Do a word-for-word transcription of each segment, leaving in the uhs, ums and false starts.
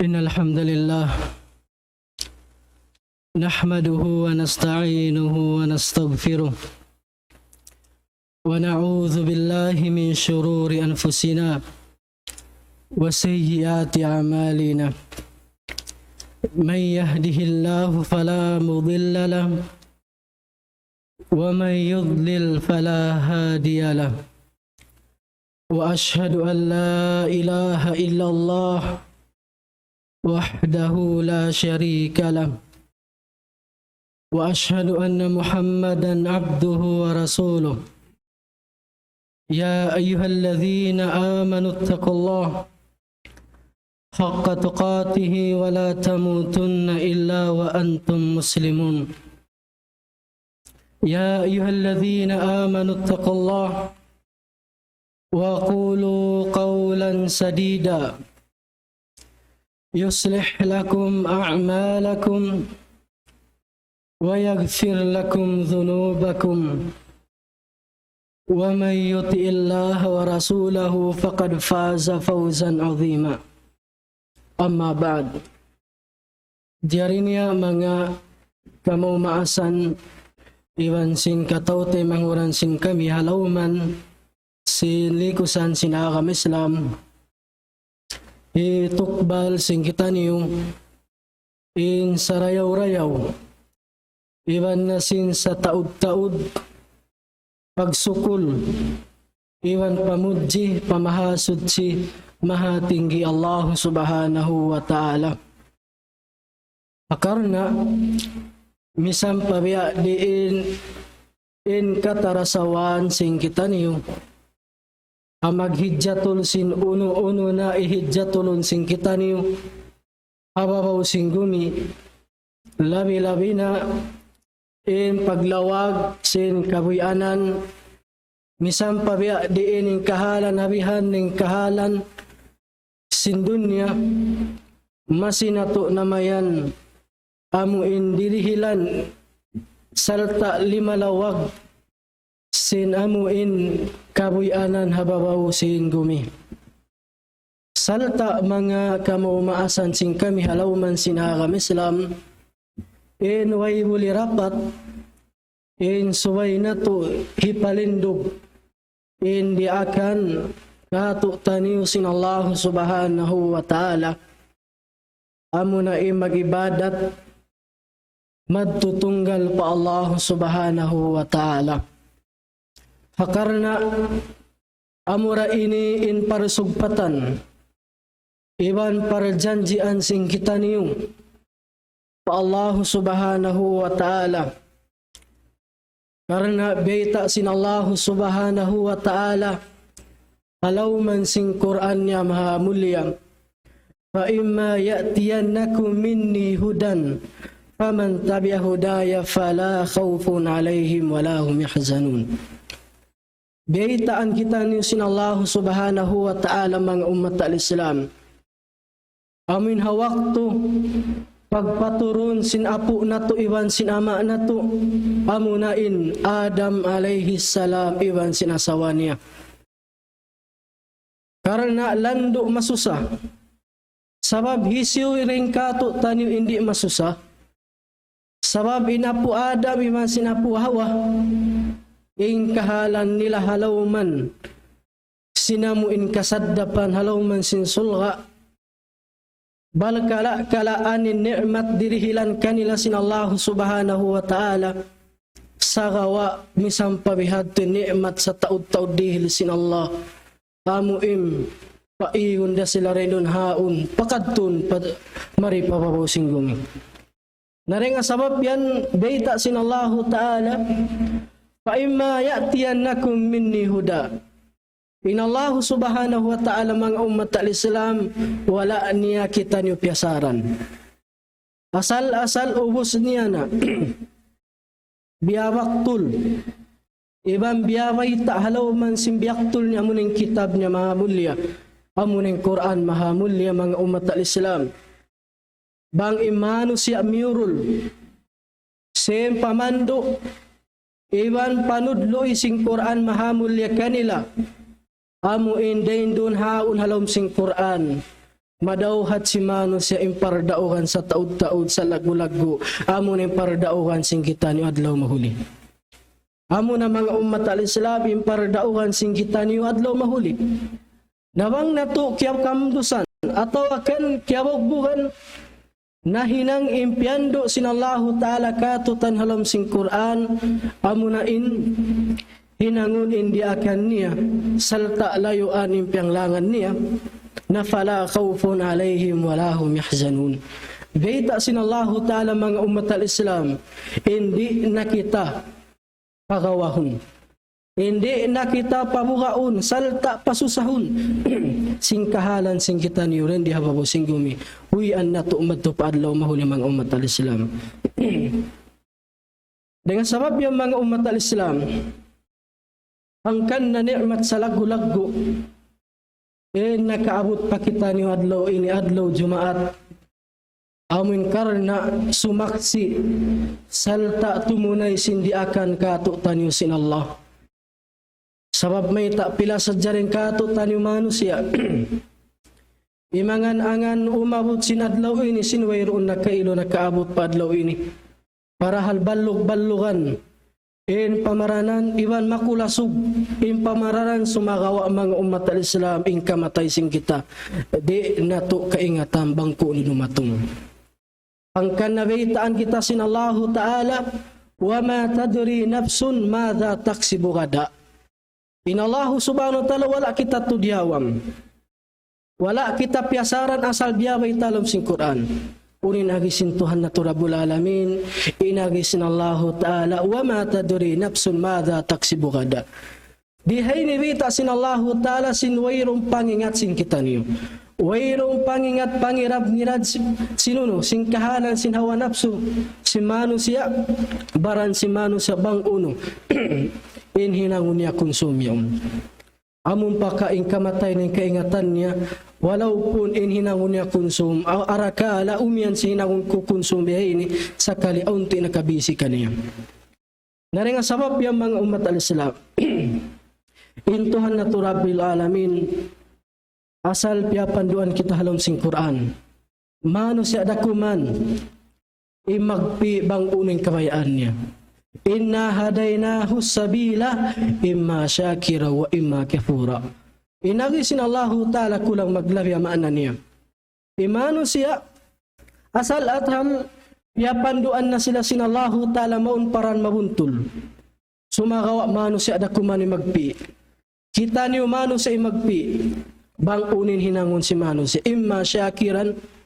إن الحمد لله نحمده ونستعينه ونستغفره، ونعوذ بالله من شرور أنفسنا وسيئات أعمالنا. من يهده الله فلا مضل له، ومن يضلل فلا هادي له. وأشهد أن لا إله إلا الله وحده لا شريك له، وأشهد أن محمدا عبده ورسوله. يا أيها الذين آمنوا اتقوا الله حق تقاته ولا تموتن إلا وأنتم مسلمون. يا أيها الذين آمنوا اتقوا الله وقولوا قولا سديدا يصلح لكم أعمالكم ويغفر لكم ذنوبكم، ومن يطع الله ورسوله فقد فاز فوزا عظيما. أما بعد. Jari niya manga kamawmaasan iban sin kataw-taymanghuran sin kami ha lawm sin likusan sin agama Islam, hitukbal sin kitaniyu in sarayaw-rayaw iban na sin sataud-taud pagsukul iban pamudji pa Mahasuchi, Mahatinggi Allah Subhanahu wa Ta'ala. Karna' misan pa biya' diin in katarasawan sin kitaniyu, ha maghijjatul sin unu-unu na hihijjatulun sin kitaniyu ha babaw sin gumi, labi-labi na in paglawag sin kabuhianan, misan pa biya' diin in kahalan, ha bihan in kahalan sin dunya, masi natu' na mayan amu in dirihilan sarta' limalawag sin amu in kabuhianan ha babaw sin gumi. Sarta' manga kamawmaasan sin kami ha lawm sin agama Islam, in way buli rapat, in subay natu' hipalindug in diyaakan kātu'niyu sin Allah Subhanahu wa Ta'ala, amuna in mag-ibadat madtutunggal pa Allah Subhanahu wa Ta'ala. Ha karna' amura ini in parsugpatan iban parjanjian sin kitaniyu pa Allah Subhanahu wa Ta'ala. Karna' bayta' sin Allah Subhanahu wa Ta'ala ha lawm sin Qur'an niya maha mulia, فإما يأتينكم مني هدى فمن تبع هداي فلا خوف عليهم ولا هم يحزنون. Baytaan kitaniyu sin Allah Subhanahu wa Ta'ala, manga ummat al-Islam. Amuin ha waktu pagpaturun sin apu' natu' iban sin ama' natu', amuna in Adam alayhi salam iban sin asawa niya. Karna' landu' masusa. Sabab hisiyu dayn kātu'niyu in di' masusa? Sabab in apu' Adam iban sin apu' Hawa, in kahalan nila ha lawm sin amu in kasaddapan ha lawm sin surga'. Bal kala-kalaan in ni'mat dirihilan kanila sin Allah Subhanahu wa Ta'ala. Sagawa' misan pa bihadtu in ni'mat sataud-taud dihil sin Allah, amu in paigun da sila dayn duun ha yaun pakadtun pa mari pa babaw sin gumi. Na dayn ha sabab yan, bayta' sin Allahu Ta'ala, فإما يأتينكم مني هدى. In Allahu Subhanahu wa Ta'ala, manga ummat al-Islam, wala' niya kitaniyu piyasaran. Asal-asal ubus niya na biyabaktul iban biyabayta' ha lawm sin biyaktul niya, amuna in kitab niya maha mulia, amuna in Qur'an maha mulia, manga ummat al-Islam. Bang in manusiya' miyurul sin pamandu' iban panudlu' sin Qur'an maha mulia kanila, amu in dayn duun ha yaun ha lawm sin Qur'an, madawhat sin manusiya' in pardaugan sataud-taud, salaggu'-laggu', amuna in pardaugan sin kitaniyu adlaw mahuli. Amuna manga ummat al-Islam in pardaugan sin kitaniyu adlaw mahuli. Na bang natu' kiyakamdusan atawa kan kiyabugbugan, nahinang in piyandu' sin Allahu Ta'ala kātu'niyu ha lawm sin Qur'an, amuna in hinangun in diyaakan niya, sarta' layuan in piyanglangan niya, na فلا خوف عليهم ولا هم يحزنون. Bayta' sin Allahu Ta'ala manga ummat al-Islam, in di' na kita pagawahun. In di' na kita pabugaun, sarta' pasusahun. Sin kahalan sin kitaniyu dindi ha babaw sin gumi. Uwian natu' madtu pa adlaw mahuli manga ummat al-Islam. Dayn ha sabab yan manga ummat al-Islam, hangkan na ni'mat salaggu'-laggu', in nakaabut pa kitaniyu adlaw ini, adlaw Jumaat, amun karna' sumaksi' sarta' tumunay sin diyaakan kātu'niyu sin Allah. Sabab mayta', pila sadja dayn kātu'niyu manusiya', imangan-angan umabut sin adlaw ini, sin wayruun nakailu nakaabut pa adlaw ini. Parahal ballug-ballugan in pamaranan, iban makulasug in pamaranan, sumagawa' manga ummat al-Islam, in kamatay sin kita, di' natu' kaingatan bang ku'nu dumatung. Hangkan na baytaan kita sin Allahu Ta'ala, وما تدري نفس ماذا تكسب غدا. In Allahu Subhanahu wa Ta'ala wala' kita tudiyawam. Wala' kita piyasaran asal biya' bayta' ha lawm sin Qur'an. Unu in agi sin Tuhan natu' Rabbul Alamin, in agi sin Allahu Ta'ala, وما تدري نفس ماذا تكسب غدا. Di ha ini bayta' sin Allahu Ta'ala sin wayruun pangingat sin kitaniyu. Wayruun pangingat pangirab-ngirab si-, sin unu, sin kahalan sin hawa napsu, sin manusiya', baran sin manusiya' bang unu in hinangun niya kunsum yaun. Amun paka in kamatay in kaingatan niya, walaupun in hinangun niya kunsum, a-, arakala' umiyan sin hinangun ku kunsum biya' ini, sakali awn ti nakabisi kaniya. Na dayn ha sabab yan manga ummat al-Islam, in Tuhan natu' Rabbil Alamin, asal piyapanduan kita ha lawm sin Qur'an. Manusiya' da kuman in magpi' bang unu in kabayaan niya. إنا هديناه السبيل إما شاكرا وإما كفورا. In agi sin Allahu Ta'ala kulang maglabi ha maana niya. In manusiya', asal athal, piyapanduan na sila sin Allahu Ta'ala mawn pa dan mabuntul. Sumagawa' manusiya' da kuman in magpi'. Kitaniyu manusiya' in magpi'. Bang unu in hinangun sin manusiya'. إما شاكرا.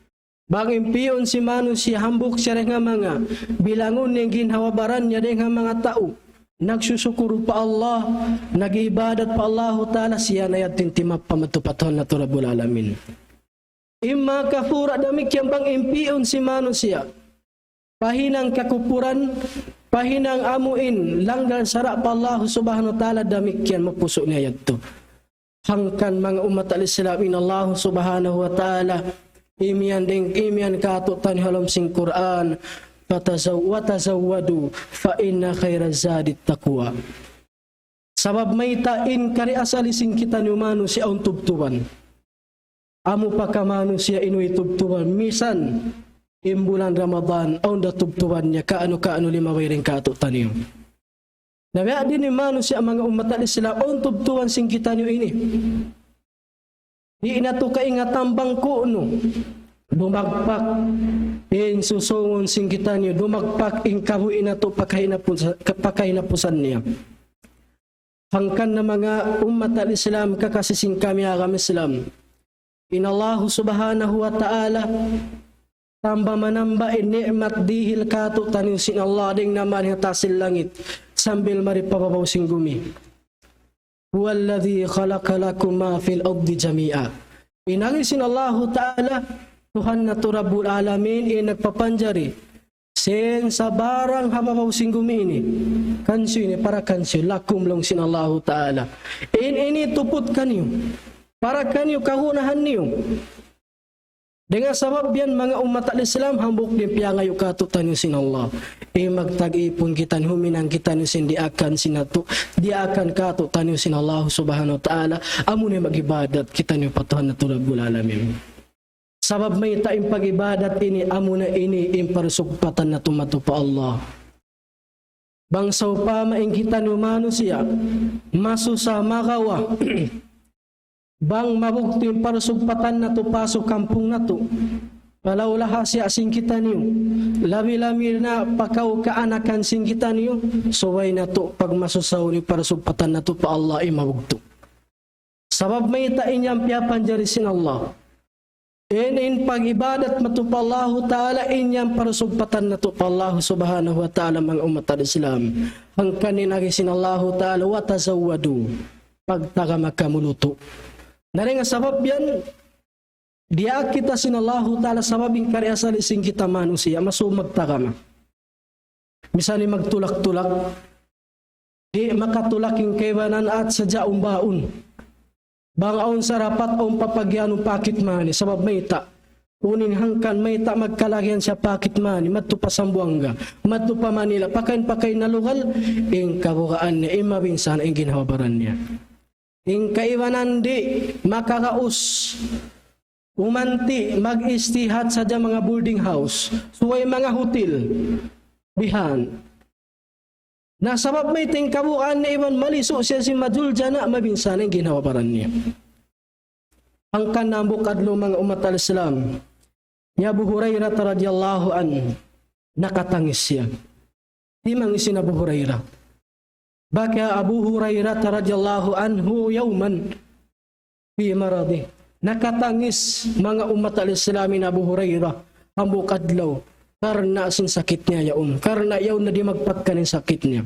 Bang in pi'un sin manusiya' hambuuk siya dayn ha manga bilangun niya in ginhawa-baran niya dayn ha manga tau nagsusukur pa Allah, nag-ibadat pa Allahu Ta'ala, siya na yadtu in timappa madtu pa Tuhan natu' Rabbul Alamin. إما كفورا, damikkiyan bang in pi'un sin manusiya' pahinang kakupuran, pahinang amu in langgal sara' pa Allah Subhanahu wa Ta'ala, damikkiyan mapusu' niya yadtu. Hangkan manga ummat al-Islam, in Allah Subhanahu wa Ta'ala imiyan dayn, imiyan kātu'niyu ha lawm sin Qur'an, فتزو-، وتزودوا فإن خير الزاد التقوى. Sabab mayta', in kari asali sin kitaniyu manusiya' awn tubtuban. Amu pa ka manusiya' in way tubtuban. Misan in bulan Ramadan, awn da tubtuban niya, kaanu-kaanu limabay dayn kātu'niyu. Na biya' diin in manusiya' manga ummat al-Islam, awn tubtuban sin kitaniyu ini. Di' natu' kaingatan bang ku'nu dumagpak in susūngun sin kitaniyu, dumagpak in kabuhi' natu' pa kahinapusa-, pa kahinapusan niya. Hangkan na manga ummat al-Islam, kakasi sin kami agama Islam. In Allahu Subhanahu wa Ta'ala, tamba manamba in ni'mat dihil kātu'niyu sin Allah dayn ha mari ha taas sin langit, sambil mari pa babaw sin gumi. هو الذي خلق لكم ما في الأرض جميعا. In agi sin Allahu Ta'ala, Tuhan natu' Rabbul Alamin, in nagpapanjari sin sabarang ha babaw sin gumi ini. Kansiyu ini, para kansiyu, لكم laung sin Allahu Ta'ala. In ini tuput kaniyu. Para kaniyu, kagunahan niyu. Dayn ha sabab yan, manga ummat al-Islam, hambuuk da in piyangayu' kātu'niyu sin Allah. In magtag-ipun kitaniyu, huminang kitaniyu sin diyaakan sin natu', diyaakan kātu'niyu sin Allah Subhanahu wa Ta'ala, amu na in mag-ibadat kitaniyu pa Tuhan natu' Rabbul Alamin. Sabab mayta' in pag-ibadat ini, amuna ini in parsugpatan natu' madtu pa Allah. Bang sawpama in kitaniyu manusiya', masusa, magawa, bang mabugtu' in parsugpatan natu' pasuk kampung natu', palaulaha siya sin kitaniyu, labi-labi na pa kaw kaanakan sin kitaniyu, subay natu' pagmasusahan in parsugpatan natu' pa Allah in mabugtu'. Sabab mayta' in yan piyapanjari sin Allah. In, in pag-ibadat madtu pa Allahu Ta'ala, in yan parsugpatan natu' pa Allahu Subhanahu wa Ta'ala, manga ummat al-Islam. Hangkan in agi sin Allahu Ta'ala, وتزودوا. Pagtagama kamu lutu'. Na dayn ha sabab yan, diyaak kita sin Allahu Ta'ala sabab in kari asali sin kita manusiya', masuuk magtagama. Misan in magtulak-tulak, di' makatulak in kaibanan at sadja umbaun. Bang awn sarapat, awn papagiyanun pocket money, sabab mayta'. Unu in hangkan mayta' magkalagihan siya pocket money, madtu pa Sambuwanga, madtu pa Manila, pakain-pakain na lugal, in kabugaan niya, in mabinsan, in ginhawa-baran niya. In kaibanan di' makagaus, umanti', mag-istay hat sadja manga boarding house, subay manga hotel, bihan. Na sabab mayta' in kabugaan niya iban malisu' siya sin majuljana', mabinsan in ginhawa-baran niya. Hangkan hambuuk adlaw, manga ummat al-Islam, hi Abu Hurairah radiyallahu anhu, nakatangis siya. Timangis hi Abu Hurairah. بكى أبو هريرة رضي الله عنه يوما في مرضه. Nakatangis, manga ummat al-Islam, hi Abu Hurairah hambuuk adlaw karna' sin sakit niya yaun. Karna' yaun na di' magpakkan in sakit niya.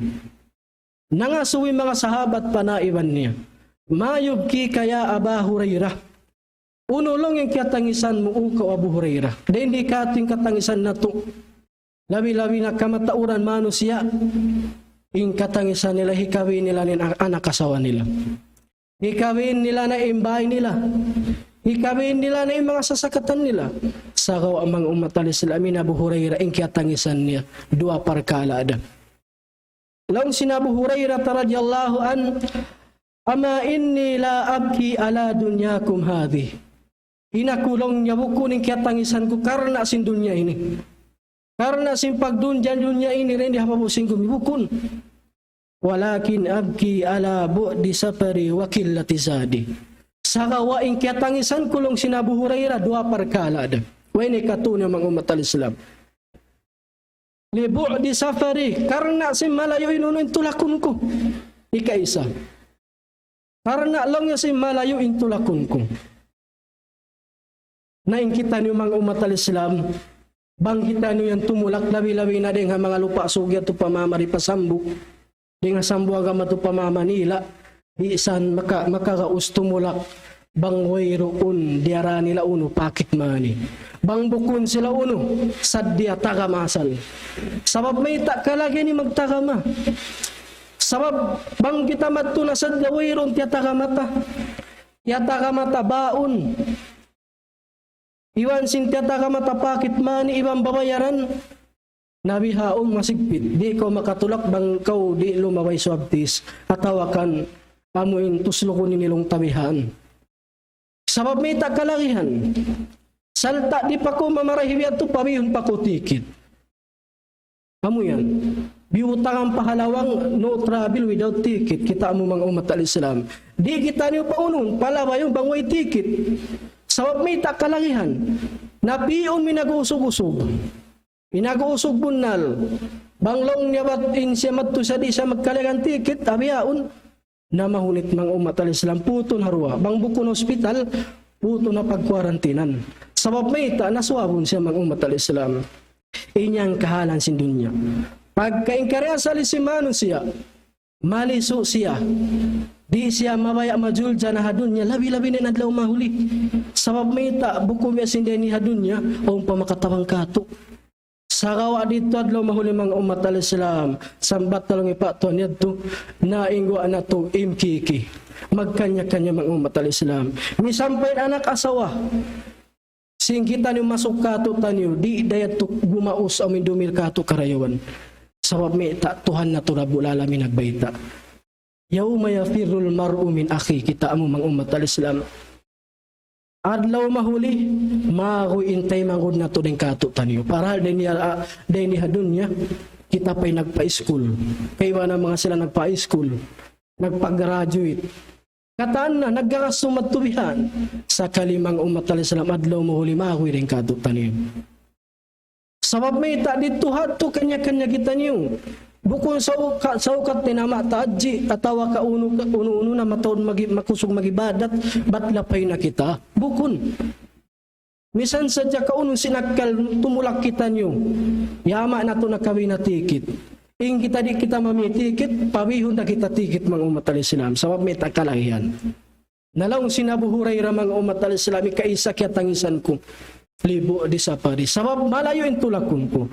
Nangasubu in manga sahabat pa naiban niya, ما يبكيك يا أبا هريرة؟ Unu laung in kiyatangisan mu, O kaw Abu Hurairah? Dayn di katu' in katangisan natu'. Labi-labi na kamatauran manusiya', in katangisan nila, hikabin nila in a-, anak asawa nila. Hikabin nila na in bāy nila. Hikabin nila na in manga sasakatan nila. Sagawa' manga ummat al-Islam, hi Abu Hurairah, in kiyatangisan niya, duwa parkala' da. Laung sin Abu Hurairah radiyallahu anhu, أما إني لا أبكي على دنياكم هذه. In aku, laung niya, bukun in kiyatangisan ku karna' sin dunya ini. Karna' sin pagdunya-dunya ini, dayn di ha babaw sin gumi, bukun. ولكن أبكي على بعد سفري وقلة زادي. Sagawa' in kiyatangisan ku, laung sin Abu Hurairah, duwa parkala' da. Way na hikatu niya, manga ummat al-Islam. لبعد سفري, karna' sin malayu' in unu in tulakun ku. Ikaisa. Karna' laung niya sin malayu' in tulakun ku. Na in kitaniyu, manga ummat al-Islam, bang kitaniyu yan tumulak, labi-labi na dayn ha manga Lupa' Sug yadtu pa Mama di pa Sambu, dayn ha Sambuwanga madtu pa Manila, di' san maka-, makagaus tumulak bang wayruun diyara nila unu, pocket money. Bang bukun sila unu, sadja taga masal. Sabab mayta' kalagihan in magtagama. Sabab bang kita madtu na sadja wayruun tiyatagama ta. Tiyatagama ta baun. Iban sin tiyatagama ta pocket money, iban babayaran. Na bihaun masigpit, di' kaw makatulak bang kaw di' lumabay swab test. Atawa kan amu in tuslugun ini laung ta bihan. Sabab mayta' kalagihan. Sarta' di' pa kaw mamarahi biya' tu, pabihun pa kaw ticket. Amu yan. Biyutangan pa ha lawang, no travel without ticket. Kita' mu, manga ummat al-Islam. Di' kitaniyu paunun, palabayun bang way ticket. Sabab mayta' kalagihan. Na pi'un mi nag-usug-usug. Pinag-usug bunnal. Bang laung niya bat in siya madtu sa di' siya magkalagihan ticket, abiyaun. Na mahunit, manga ummat al-Islam, putun ha duwa. Bang bukun hospital, putun ha pagkuwarantinan. Sabab mayta', naswabun siya, manga ummat al-Islam. In yan kahalan sin dunya. Pagka in kari asali sin manusiya', malisu' siya. Di' siya mabaya' majuljana' ha dunya, labi-labi na in adlaw mahuli. Sabab mayta', bukun biya' sin dayn ha dunya, awn pa makatabang katu'. Sagawa' didtu adlaw mahuli, manga ummat al-Islam, sambat ta laung hi Pa' Tuan yadtu, na in guwa' natu' imkiki. Magkanya-kanya, manga ummat al-Islam. Misan pa in anak asawa. Sin kitaniyu masuk katu'taniyu, di' da yadtu gumaus amu in dumihil katu' karayawan. Sabab mayta', Tuhan natu' Rabbul Alamin nagbayta'. يوم يفر المرء من أخيه, kita' mu, manga ummat al-Islam. Adlaw mahuli, maguy in taymanghud natu' dayn kātu'niyu. Parahal dayn ha, ah, dayn ha dunya, kita pa'y nagpa-school. Kaibanan manga sila nagpa-school, nagpa-graduate. Katan na, naggagas sumat tubihan. Sakali manga ummat al-Islam, adlaw mahuli maguy dayn kātu'niyu. Sabab mayta' didtu hadtu kanya-kanya kitaniyu. Bukun sa uka-, sa ukat tinama' ta hadji, atawa ka unu, ka unu-unu na mataud magi-, makusug mag-ibadat, bat lapay na kita. Bukun. Misan sadja kaunu sin akkal tumulak kitaniyu. Yama natu' na kawin na tikit. In kita di' kita mami tikit, pabihun da kita tikit manga ummat al-Islam. Sabab mayta' kalagihan. Na laung sin Abu Hurairah manga ummat al-Islam, ikaisa kiyatangisan ku. Libu' di sapari. Sabab malayu' in tulakun ku.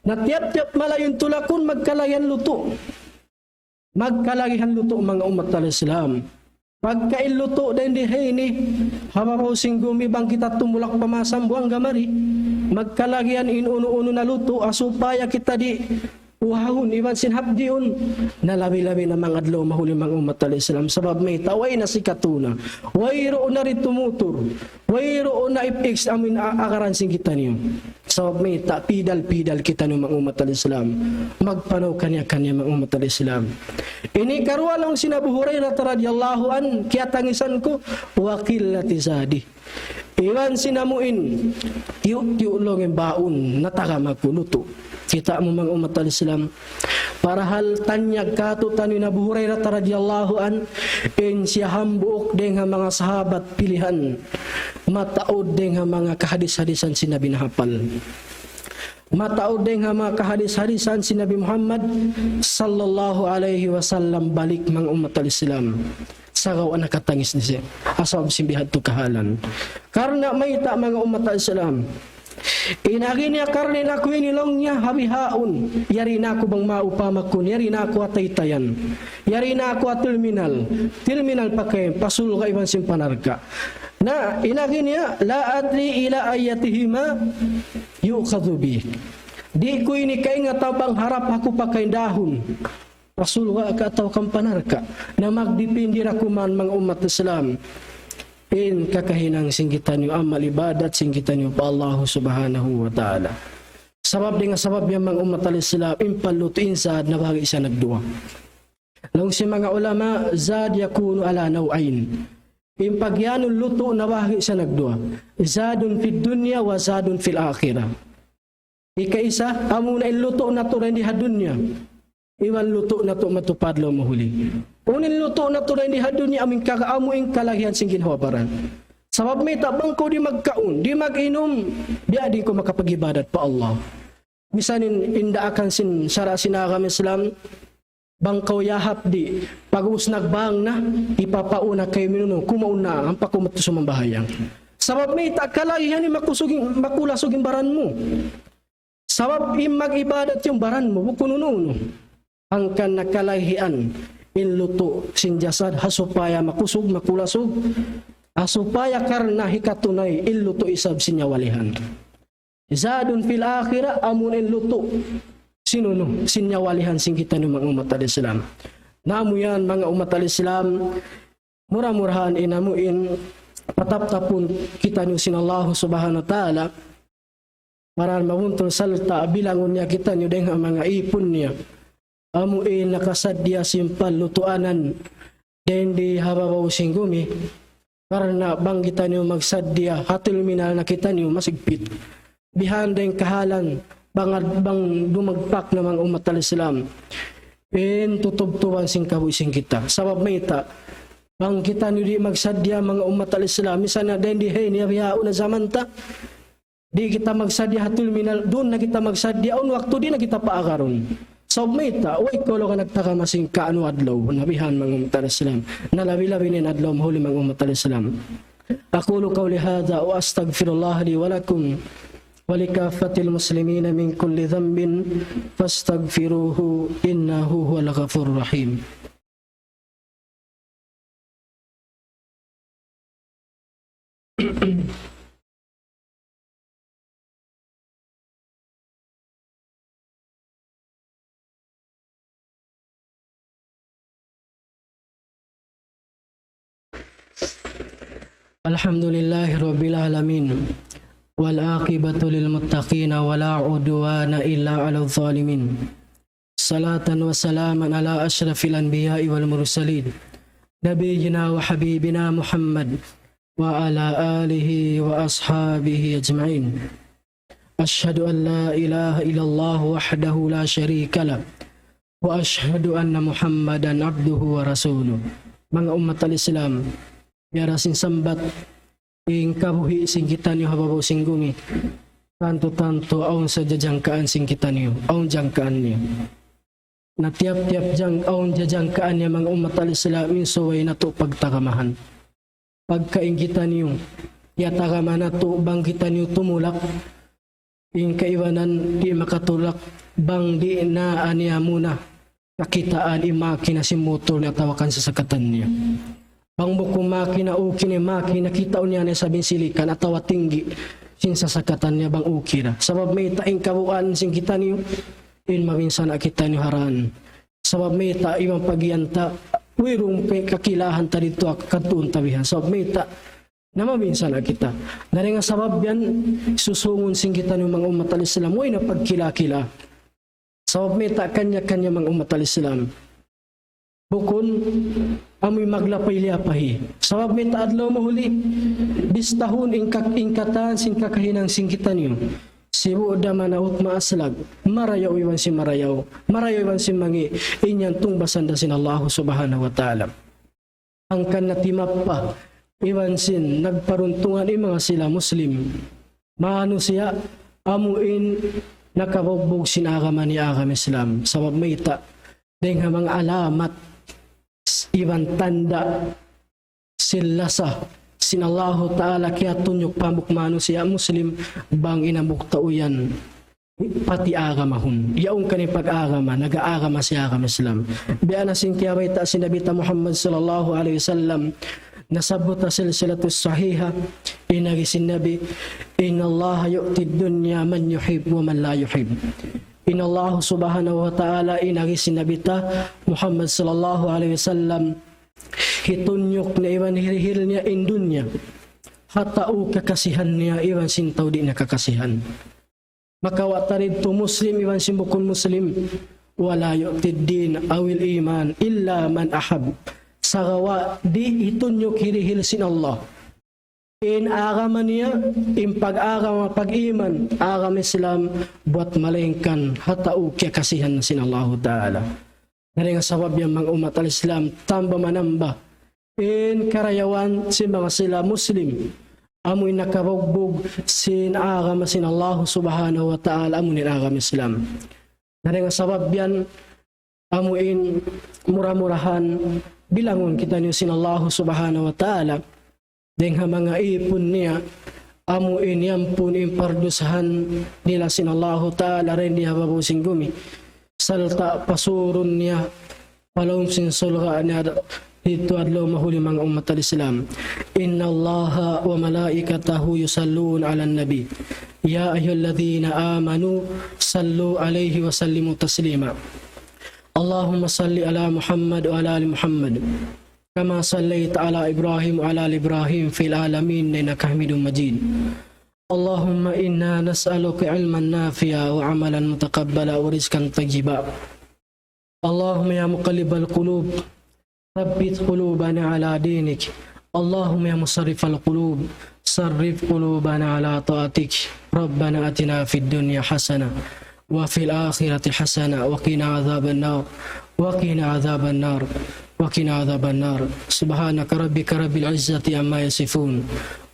Na tiyap-tiyap malayu' in tulakun, magkalagihan lutu'. Magkalagihan lutu' manga ummat al-Islam. Pagka in lutu' dayn di ha ini, ha babaw sin gumi bang kita tumulak pa masa Sambuwanga mari. Magkalagihan in unu-unu na lutu', ha supaya kita di' uhahun, iban sin hapdiun. Na labi-labi na manga adlaw mahuli manga ummat al-Islam. Sabab mayta', way na sikatuna. Wayruun na ri tumutur. Wayruun na ip-, ix-, amin a-, agaran sin kitaniyu. Sabab mayta', pidal-pidal kitaniyu manga ummat al-Islam. Magpanaw kaniya-kaniya manga ummat al-Islam. Ini karuwa laung sin Abu Hurairah radiyallahu anhu, kiyatangisan ku, wa qillati zadi. Iban sin amu in, tiyu'-tiyu' laung in baun, natagama ku lutu'. Kita' mu manga ummat al-Islam. Parahal tanyag kātu'niyu in Abu Hurairah radiyallahu anhu, in siya hambuuk dayn ha manga sahabat pilihan. Mataud dayn ha manga kahadis-hadisan sin Nabi nahapal. Mataud dayn ha manga kahadis-hadisan sin Nabi Muhammad sallallahu alayhi wasallam balik manga ummat al-Islam. Sagawa' nakatangis na siya. Asal sin bihadtu kahalan. Karna' mayta' manga ummat al-Islam. In agi niya karna' in aku ini laung niya ha bihaun. Yari na aku bang maupama kun. Yari na aku ha taytayan. Yari na aku ha terminal. Terminal pa kay, pa surga' iban sin pa narka'. Na, in agi niya, la adri ila ayyatihima yu'khadhu bi. Di' ku ini kaingatan bang harap aku pa kay dahun. Pa surga' ka atawa kan pa narka'. Na magdipindi ra kuman manga ummat Islam. In kakahinang sin kitaniyu amal ibadat sin kitaniyu pa Allah subhanahu wa ta'ala. Sabab dayn ha sabab yan manga ummat al-Islam, in palutu' in zad nabahagi' siya nagduwa. Laung sin manga ulama, zad yakunu ala naw'ayn. In pagiyanun lutu' nabahagi' siya nagduwa. Zadun fid dunya wa zadun fil akhirah. Ikaisa, amuna in lutu' natu' dayn di ha dunya. Iban lutu' natu' matupad laung mahuli. Unu in lutu' natu' dayn di ha dunya, amu in kaga-, amu in kalagihan sin ginhawa-baran. Sabab mayta' bang kaw di' magkaun, di' mag-inum, biya' diin kaw makapag-ibadat pa Allah. Misan in, in daakan sin sara' sin agama Islam, bang kaw yahap di', pag'ubus nagbang na, hipapaun na kaymu in unu, kumaun na, ampa kaw madtu sumambahayang. Sabab mayta' kalagihan in makusug in, makulasug in baran mu. Sabab in mag-ibadat yan baran mu, bukun unu-unu. Hangkan na kalagihan in lutu' sin jasad, ha supaya makusug, makulasug, ha supaya karna' hikatunay in lutu' isab sin nyawalihan. Zadun fil akhirah, amu in lutu' sin unu, sin nyawalihan sin kitaniyu manga ummat al-Islam. Na amu yan manga ummat al-Islam, mura-murahan in amu in pataptapun kitaniyu sin Allah subhanahu wa ta'ala, para mabuntul sarta' bilangun niya kitaniyu dayn ha manga ipun niya. Amu in nakasaddiya sin palutuanan dayn di ha babaw sin gumi. Karna' bang kitaniyu magsaddiya ha terminal na kitaniyu masigpit. Bihan dayn kahalan bang, bang dumagpak na manga ummat al-Islam. In tutubtuban sin kabuhi' sin kita. Sabab mayta', bang kitaniyu di' magsaddiya manga ummat al-Islam, misan na dayn di ha ini bihaun na jaman ta, di' kita magsaddiya ha terminal, duun na kita magsaddiya, awn waktu di' na kita paagarun. Sabab mayta', way kaw laung nagtagama sin kaanu adlaw, na bihan manga ummat al-Islam. Na labi-labi na in adlaw mahuli manga ummat al-Islam. أقول قولي هذا وأستغفر الله لي ولكم ولكافة المسلمين من كل ذنب فاستغفروه إنه هو الغفور الرحيم. الحمد لله رب العالمين، والعاقبة للمتقين، ولا عدوان إلا على الظالمين. صلاة وسلاما على أشرف الأنبياء والمرسلين، نبينا وحبيبنا محمد وعلى آله وأصحابه أجمعين. أشهد أن لا إله إلا الله وحده لا شريك له، وأشهد أن محمدا عبده ورسوله. Manga ummat al-Islam, biya' da sin sambat, in kabuhi' sin kitaniyu ha babaw sin gumi, tantu-tantu awn sa jajangkaan sin kitaniyu, awn jangkaan niya. Na tiyap-tiyap jang-, awn jajangkaan niya, manga ummat al-Islam, in subay natu' pagtagamahan. Pagka in kitaniyu, tiyatagama natu' bang kitaniyu tumulak, in kaibanan di' makatulak, bang di' na niya muna kakitaan in makina sin motor niya atawa kan sasakatan niya. Bang bukun makina, okay na in makina, kitaun niya na isab in silikan atawa tinggi' sin sasakatan niya bang okay na. Sabab mayta', in kabugaan sin kitaniyu, in mabinsana' kitaniyu ha dān. Sabab mayta', iban pag-iyan ta, wayruun pe kakilahan ta didtu ha kadtuun ta bihan. Sabab mayta', na mabinsana' kita. Na dayn ha sabab yan, susungun sin kitaniyu manga ummat al-Islam, way na pagkila-kila. Sabab mayta', kaniya-kaniya manga ummat al-Islam. Bukun amuin maglapay-liyapahi. Sabab mayta', adlaw mahuli, bistahun in ka-, in katan sin kakahinang sin kitaniyu. Sibu' da manaut maaslag, marayaw iban sin marayaw, marayaw iban sin mangi', in yan tungbasan da sin Allah Subhanahu wa Ta'ala. Hangkan na timappa iban sin nagparuntungan in manga sila Muslim. Manusiya' amuin nakabugbug sin agama niya, agama Islam. Sabab mayta', dayn ha manga alamat iban tanda' sin lasa sin Allahu Ta'ala kiyatunyuk pa hambuuk manusiya' Muslim, bang in hambuuk tau yan pati agamahun. Yaun kaniya pag-agama, nag-aagama siya agama Islam. Biya' na sin kiyabayta' sin Nabi ta Muhammad sallallahu alayhi wasallam, nasabbut ha silsilatus sahiha, in agi sin Nabi, إن الله يؤتي الدنيا من يحب ومن لا يحب. In Allah Subhanahu wa Ta'ala, in agi sin Nabi ta Muhammad sallallahu alayhi wasallam, hitunyuk niya iban hirihil niya in dunya ha tau kakasihan niya iban sin tau di' niya kakasihan. Makawa' ta didtu Muslim iban sin bukun Muslim. ولا يؤتي الدين أو الإيمان إلا من أحب. Sagawa' di' hitunyuk hirihil sin Allah in agama niya, in pag-agama, pag-iman, agama Islam, buat malaingkan ha tau kiyakasihan sin Allahu Ta'ala. Na dayn ha sabab yan, manga ummat al-Islam, tamba manamba in karayawan sin manga sila Muslim, amuin nakabugbug sin agama sin Allah Subhanahu wa Ta'ala, amuin agama Islam. Na dayn ha sabab yan, amuin mura-murahan bilangun kitaniyu sin Allah Subhanahu wa Ta'ala dayn ha manga ipun niya, amuin iyampun in pardusahan nila sin Allahu Ta'ala dayn di ha babaw sin gumi. Sarta' pasurun niya pa lawm sin surga' niya didtu adlaw mahuli, manga ummat al-Islam. إن الله وملائكته يصلون على النبي يا أيها الذين آمنوا صلوا عليه وسلموا تسليما. اللهم صل على محمد وعلى آل محمد كما صليت على إبراهيم وعلى آل إبراهيم في العالمين إنك حميد مجيد. اللهم إنا نسألك علما نافعا وعملا متقبلا ورزقا طيبا. اللهم يا مقلب القلوب، ثبت قلوبنا على دينك. اللهم يا مصرف القلوب، صرف قلوبنا على طاعتك. ربنا آتنا في الدنيا حسنة وفي الآخرة حسنة وقنا عذاب النار. وقنا عذاب النار. وقنا عذاب النار. سبحان ربك رب العزة عما يصفون.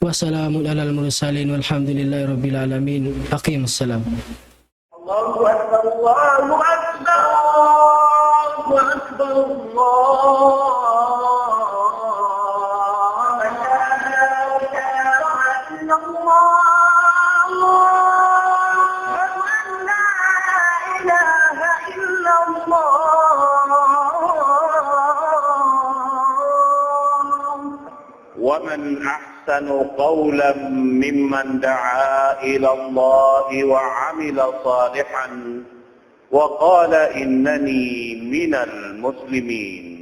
وسلام على المرسلين والحمد لله رب العالمين. أقيموا الصلاة. الله أكبر، الله أكبر، الله أكبر، الله أكبر. أشهد أن لا إله إلا الله. ومن أحسن قولا ممن دعا إلى الله وعمل صالحا وقال إنني من المسلمين.